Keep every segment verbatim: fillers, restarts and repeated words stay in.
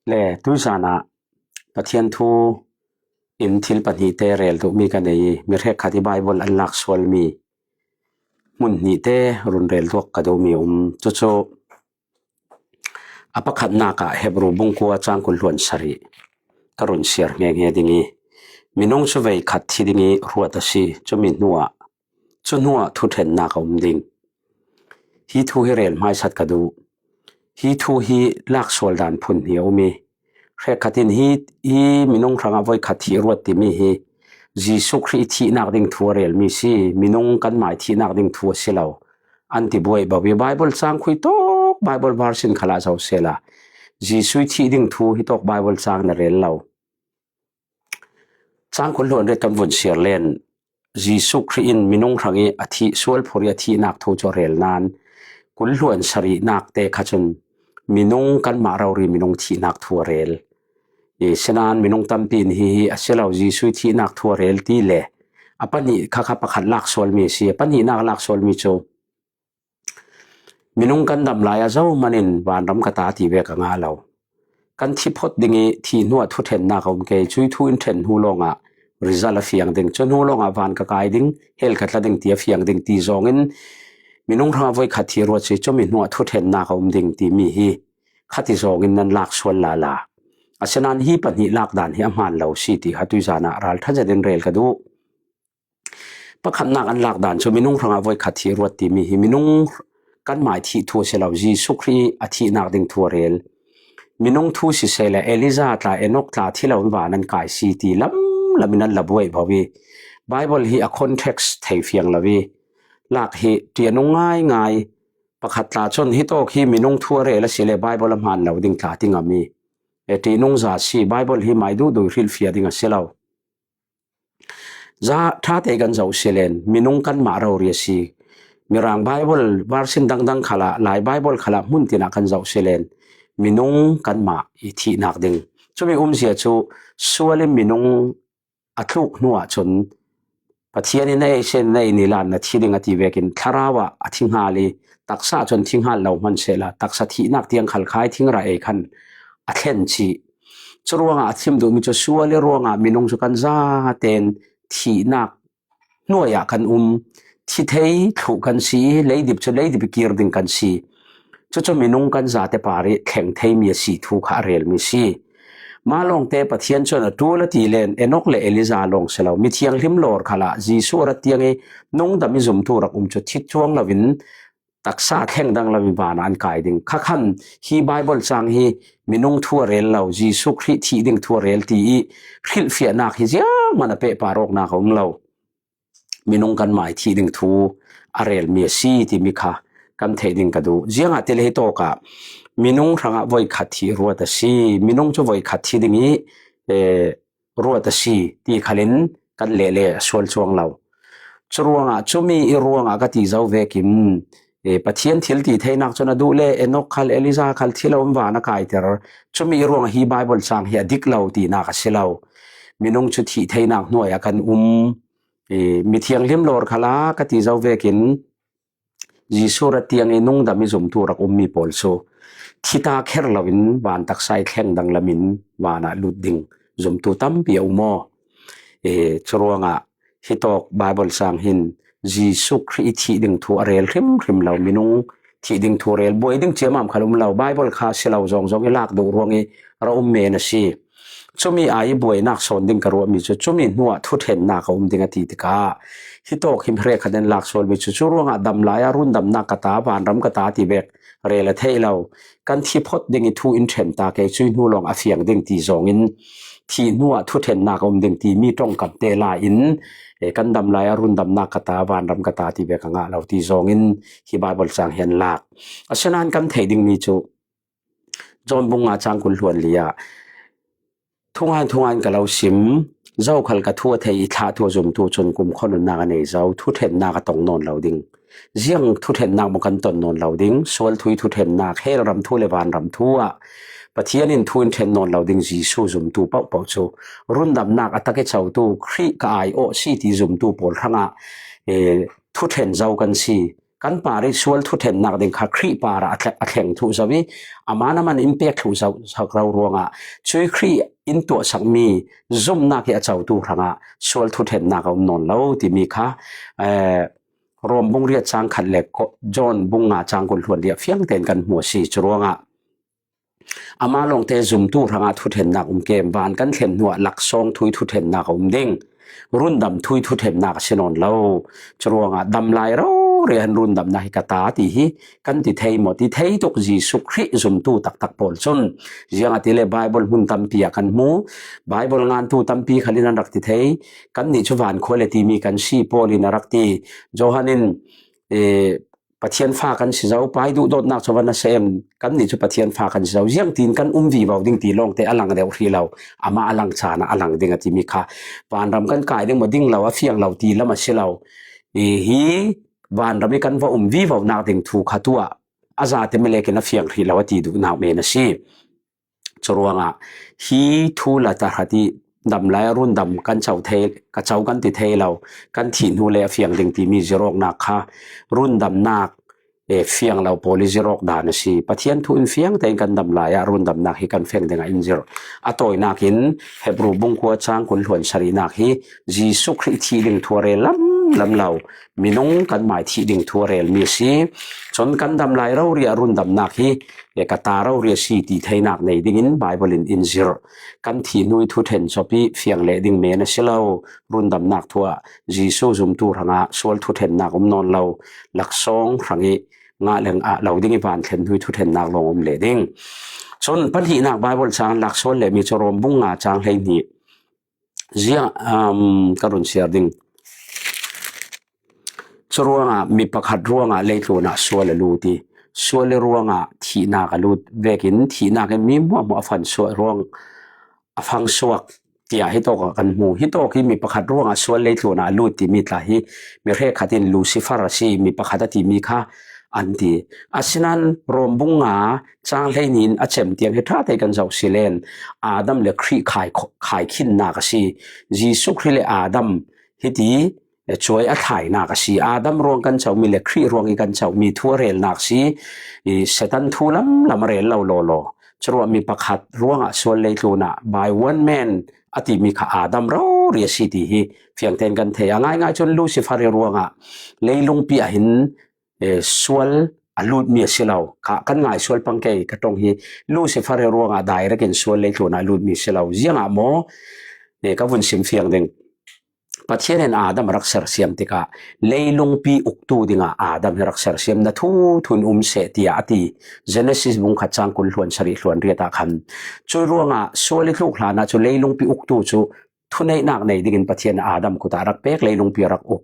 Le tuizanah Pathian thu in thil pahnihte rel duhmi ka nei i, mi hrekkhat i Bible an lak sualmi hmun hnihte run rel duak ka duhmi um. Cucu a pakhatnak ah Hebru bung kua cang kul hluan sarih ka run siar ngehnge ding i, minung cu veikhat thi ding i ruat a si. Cumi hnuah, cu hnuah thuṭhennak a um ding. Hi thu hi rel hmaisat ka duh. Hi thu hi lak sual dan phun hnih a um i, hrekkhat in hi, hi minung hrangah voikhat thih ruat timi hi Jesuh Khrih thihnak ding thu a relmi si, minung kanmah thihnak ding thu a si lo an ti buai bo i, Bible cang khui tawk, Bible verse in khalah zo sela, Jesuh thih ding thu hi tawk Bible cang na rel lo. Cang kul hluan riat kan vun siar len, Jesuh Khrih in minung hrang i a thih, sual phur i a thihnak thu cu a rel nan, kul hluan sarihnak te kha cun minung kanmah rori minung thihnak thu a rel. I sinan minung tampi in hi hi a si lo, Jesuh thihnak thu a rel ti le a pahnih kha kha pakhat lak sualmi a si. A pahnihnak lak sualmi cu minung kan dam lai a zohmanin vanram ka ta ti ve ka ngah lo. Kan thi phot ding i thih hnuah thuṭhennak a um ke, cui thu in ṭhen hnu lawngah result a fiang ding, cu hnu lawngah van ka kai ding, hell ka tla ding ti a fiang ding ti zawngin minung hrangah voikhat thih ruat si, cumi hnuah thuṭhennak a um ding timi hi khati zawngin nan lak sual lala. Asinan hi pahnih lak dan hi a hmaan lo si ti kha tuizanah ralṭha zetin rel ka duh. Pakhatnak an lak dan cu minung hrangah voikhat thih ruat timi hi minung kanmah thih thu a si lo, Jesuh Khrih a thihnak ding thu a rel. Minung thu siseh le Elijah tla, Enok tla thi lo in van an kai si ti lam lam in an la buai bo i, Bible hi a context thei fiang lo i, lak hi ṭianung ngaingai. Pakhat tla cun hi tawk hi minung thu a rel a si le Bible a hmaan lo ding tla ti ngam i, e, ṭihnung za si, Bible hi mai duhduh hrilhfiah ding a si lo. Za ṭha te kan zoh si len, minung kanmah rori a si. Mirang Bible version dangdang khalah, Lai Bible khalah hmun tinah kan zoh si len, minung kanmah i thihnak ding. Cumi umzia cu sual in minung a tluk hnuah cun Pathian in a ei sen, na ei nilan na thi ding a ti vekin thlarau ah a thi hngal i, taksa cun thi hngal lo hman sehla, taksa thihnak tiang khal khai thingrah ei khan a thlen cih. Curuangah a thim duhmi cu sual i ruangah minung cu kan zaten thihnak hnuai ah kan um. Thi thei thluh kan si i, leidip cu leidip i kir ding kan si. Cucu minung kan zate par i thleng theimi a si thu kha a relmi si. Mah lawngte Pathian cun a ṭul a ti len, Enok le Elijah lawng si lo, mithianghlim lawr khalah Jesuh a rat tiang i nungdam i zumtu rak um cu thi cuang loin taksa thleng dang lo in vanah an kai ding. Kha khan hi Bible cang hi minung thu a rel lo, Jesuh Khrih thih ding thu a rel ti i hrilhfiahnak hi zianghman a pehpar awknak a um lo. Minung kanmah i thih ding thu a relmi a si timi kha kan theih ding ka duh. Ziangahtile hi tawkah minung hrangah voikhat thih ruat a si, minung cu voikhat thi ding i, eh, ruat a si ti khalin kan leh le a sual cuang lo. Curuangah cumi i ruangah ka ti zo vekin, eh, Pathian thil ti theinak cun a duh le Enok khal, Elijah khal thi lo in van a kaiter. Cumi i ruangah hi Bible cang hi a dik lo tinak a si lo. Minung cu thih theinak hnuai ah kan um. I mithianghlim lawr khalah ka ti zo vekin Jesuh rat tiang i nungdam i zumtu rak ummi pawl cu thita kher loin van taksa i thleng dang lamin vanah lut ding zumtu tampi a um aw. I curuangah hi tawk Bible sang hin Jesuh Khrih i thih ding thu a rel hrimhrim lo, minung thih ding thu a rel buai ding ciamam khal um lo, Bible kha si lo zong zong i lak duh ruang i ra um men a si. Cumi ai buainak sawn ding ka ruahmi cu cumi hnuah thuṭhennak a um ding a ti tikah, hi tawk hi hrekkhat in lak sualmi cu, cu ruangah dam lai ah rundamnak ka ta, vanram ka ta ti vek rel a theih lo. Kan thi phot ding i thu in ṭhen ta ke, cui hnu lawng a fiang ding ti zawngin thih hnuah thuṭhennak a um ding timi ṭongkam te la in, eh, kan dam lai ah rundamnak ka ta, vanram ka ta ti vek a ngah lo ti zawngin hi Bible cang hi an lak. Asinan kan theih dingmi cu John bung nga cang kul hluan li ah, thungai thungai in ka lo sim, zokhal ka thu a thei i thlah thu a zumtu cun kumkhua nunnak a nei zo, thuṭhennak a tong nawn lo ding. Ziang thuṭhennak maw kan ton nawn lo ding, sual thu i thuṭhennak, hell ram thu le vanram thu ah Pathian in thu in ṭhen nawn lo ding Jesuh zumtu pohpoh cu rundamnak a tak i cotu Khrih ka ai awh si ti zumtu pawl hrangah, eh, thuṭhen zo kan si. kan par i sual thuṭhennak ding kha Khrih parah a thle-, a thleng thluh zo i, aman aman in pek thluh zo, sak lo ruangah, cui Khrih in tuahsak mi zumnak hi a cotu hrangah sual thuṭhennak a um nawn lo timi kha, eh, Rom bung riat cang khat le ko-, John bung nga cang kul hluan riat fiang tein kan hmu a si. Curuangah ama lawngte zumtu hrangah thuṭhennak um kem, van kan thlen hnuah laksawng thu i thuṭhennak a um ding, rundam thu i thuṭhennak a si nawn lo. Curuangah damlai rori an rundamnak hi ka ta ti hi kan ti thei maw? Ti thei tuk. Jesuh Khrih zumtu taktak pawl cun, ziangahtile Bible hmun tampi ah kan hmu, Bible ngantu tampi khalin an rak ti thei. Kannih cu vankhua le timi kan si, Paul in a rak ti. Johan in, eh, Pathian fa kan si zo, pai duhdawtnak cu van a sem, kannih cu Pathian fa kan si zo. Ziangtin kan um vivo ding ti lawngte a lang deuh hrih lo, amah a lang caan ah a lang ding a timi kha. Vanram kan kai ding maw, ding lo, a fiang lo ti lam a si lo. I hi vanram i kan va um vivonak ding thu kha tuah a zate melekin a fiang hrih lo a ti duhnak men a si. Curuangah hi thu la tahrat i damlai a rundam kan co thei, ka co kan ti thei lo, kan thih hnu le a fiang ding timi zirawknak kha rundamnak, eh, fiang lo pawl i zirawk dan a si. Pathian thu in fiang tein kan damlai ah rundamnak hi kan feng dingah in zirh. A tawinak in Hebru bung kua cang kul hluan sarihnak hi Jesuh Khrih thih ding thu a rel lam lam lo, minung kan mai thih ding thu a relmi a si. Cun kan damlai rori ah rundamnak hi, eh, ka ta rori a si ti theinak nei dingin Bible in in zirh. Kan thih hnu i thuṭhen cawp i fiang leh ding men a si lo. Rundamnak thu ah Jesuh zumtu hrangah sual thuṭhennak um nawn lo. Laksawng hrang i ngah le ngah lo ding i van thlen hnu i thuṭhennak lawng um leh ding. Cun pahnihnak Bible cang lak sual lehmi cu Rom bung nga cang hleihnih. Ziang, um, ka run siar ding. Curuangah mi pakhat ruangah leitlunah sual a lut i, sual i ruangah thihnak a lut vekin thihnak in mi hmuahhmuah a fan suak ruang a fang suak tiah hitawk ah kan hmu. Hitawk hi mi pakhat ruangah sual leitlunah a lut timi tla hi mi hrekkhat in Lucifer a si, mi pakhat a timi kha an ti. Asinain Rom bung nga cang hleihnih in a cem tiang hi ṭha tein kan zoh si len, Adam le Khrih khai, khaikhinnak a si. Jesuh Khrih le Adam hiti, eh, cuai a thlainak a si. Adam ruang kan comi le Khrih ruang i kan comi thu a relnak si. I Satan thu lam lam a rel lo lawlaw. Curuah mi pakhat ruangah sual leitlunah by one man a timi kha Adam rori a si ti hi fiangtein kan thei. A ngaingai cun Lucifer i ruangah leilungpi ah hin, eh, sual a lutmi a si lo. Kha kan ngai sual pang kei ka ṭong hi. Lucifer i ruangah direct in sual leitlunah a lutmi a si lo. Ziangah maw? Eh, ka vun sim fiang ding. Pathian in Adam a rak sersiam tikah leilungpi uktu dingah Adam hi rak sersiam, na thu thun um seh, tiah a ti. Genesis bung khat cang kul hluan sarih hluan riat ah khan. Cui ruangah sual i tluk hlanah cu leilungpi uktu cu thuneihnak nei dingin Pathian Adam kut ah a rak pek, leilungpi a rak uk.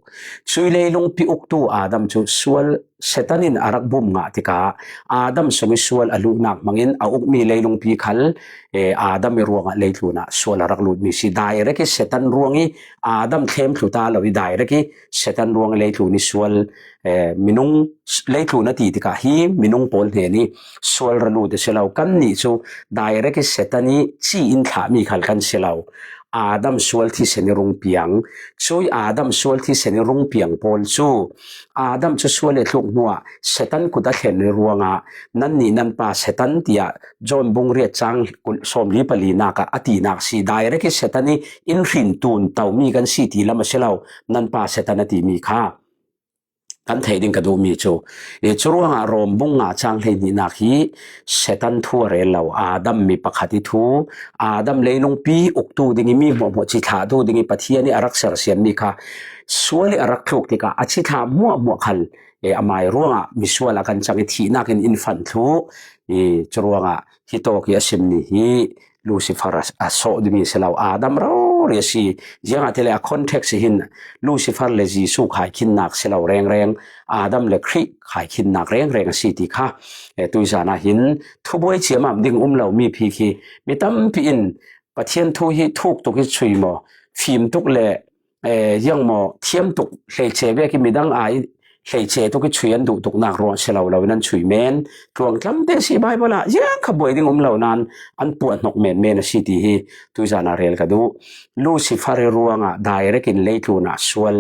Cui leilungpi uktu Adam cu sual Satan in a rak bum ngah tikah Adam sung i sual a luhnak hmangin a ukmi leilungpi khal, eh, Adam i ruangah leitlunah sual a rak lutmi si. Direct i Satan ruang i Adam thlem thlu ta lo i direct i Satan ruang i leitlun i sual, eh, minung, leitlun a ti tikah hi minung pawl hnen i sual ra lut a si lo. Kannih cu direct i Satan i ci in thlahmi khal kan si lo. Adam sual thisen i rung piang. Cui Adam sual thisen i rung piang pawl cu Adam cu sual i tluk hnuah Satan kut a thlen i ruangah nannih nan pa Satan tiah John bung riat cang kul-, sawmli palinak ah a tinak si. Direct i Satan i in hrin tun tomi kan si ti lam a si lo. Nan pa Satan a timi kha kan theih ding ka duhmi cu, eh, curuangah Rom bung nga cang hleihnihnak hi Satan thu a rel lo, Adam mi pakhat i thu, Adam leilungpi uktu ding i mi hmuahhmuah cithlahtu ding i Pathian i a rak sersiammi kha sual i a rak tluk tikah a cithlah hmuahhmuah khal, eh, amai ruangah misual a kan cang i thihnak in in fan thluh. Eh, curuangah hitawk i a simmi hi Lucifer a, a sawh dingmi si lo, Adam rori a si. Ziangahtile a context hi hin Lucifer le Jesuh khaikhinnak si lo rengreng, Adam le Khrih khaikhinnak rengreng a si ti kha, eh, tuizan ah hin thubuai ciamam ding um lo mi phik hi mi tampi in Pathian thu hi thuk tuk i chui maw, fim tuk le eh, ziang maw, thiam tuk hleice vek i midang ai hleice tuk i chui an duh tuknak ruang si lo lo in an chui men. Tluang tlamte si Bible ah ziang kha buai ding um lo nan an puah hnok men men a si ti hi tuizan ah rel ka duh. Lucifer i ruangah direct in leitlun ah sual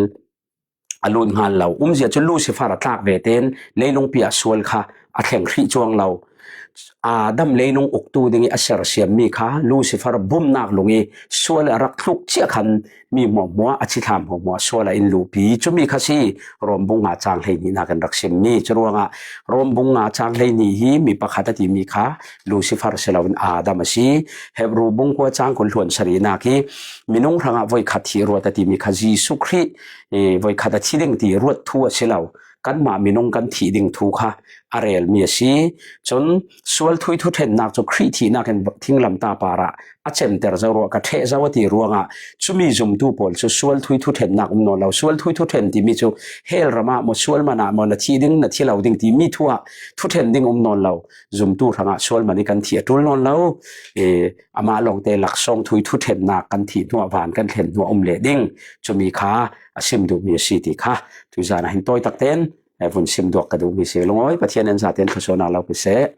a lut ngal lo. Umzia chu Lucifer a tlak ve ten leilung pi ah sual kha a thleng hrih chuang lo. Adam leilung uktu ding i a sersiam mi kha Lucifer bumnak lung i sual a rak thluk chiah khan mi hmuahhmuah a chithlam hmuahhmuah sual a in luhpi. Cumi kha si Rom bung nga chang hleihnih nak in rak sim mi. Curuangah Rom bung nga chang hleihnih hi mi pakhat a ti mi kha Lucifer si lo in Adam a si. Hebru bung kua chang kul hluan sarihnak hi minung hrangah voikhat thih ruat a ti mi kha Jesu Khrih, eh, voikhat a thi ding ti ruat thu a si lo. Kanmah minung kan thih ding thu kha a rel mi a si. Cun sual thui thuṭhennak cu Khrih thihnak in thinglamtah parah a cemter zo ruah ka ṭheh zo a ti ruangah cumi zumtu pawl cu sual thui thuṭhennak um nawn lo. Sual thui thuṭhen timi cu hell ram ah maw, sual man ah maw, na thih ding, na thi lo ding timi thu ah thuṭhen ding um nawn lo. Zumtu hrangah sual man i kan thih a ṭul nawn lo. Eh, amah lawngte laksawng thui thuṭhennak kan thih hnuah van kan thlen hnuah um leh ding. Cumi kha a sim duh mi a si ti kha tuizan ah hin tawi tak ten, eh, vun sim duak ka duh mi si. Lungawi Pathian in zaten thluasuahnak lo pe seh.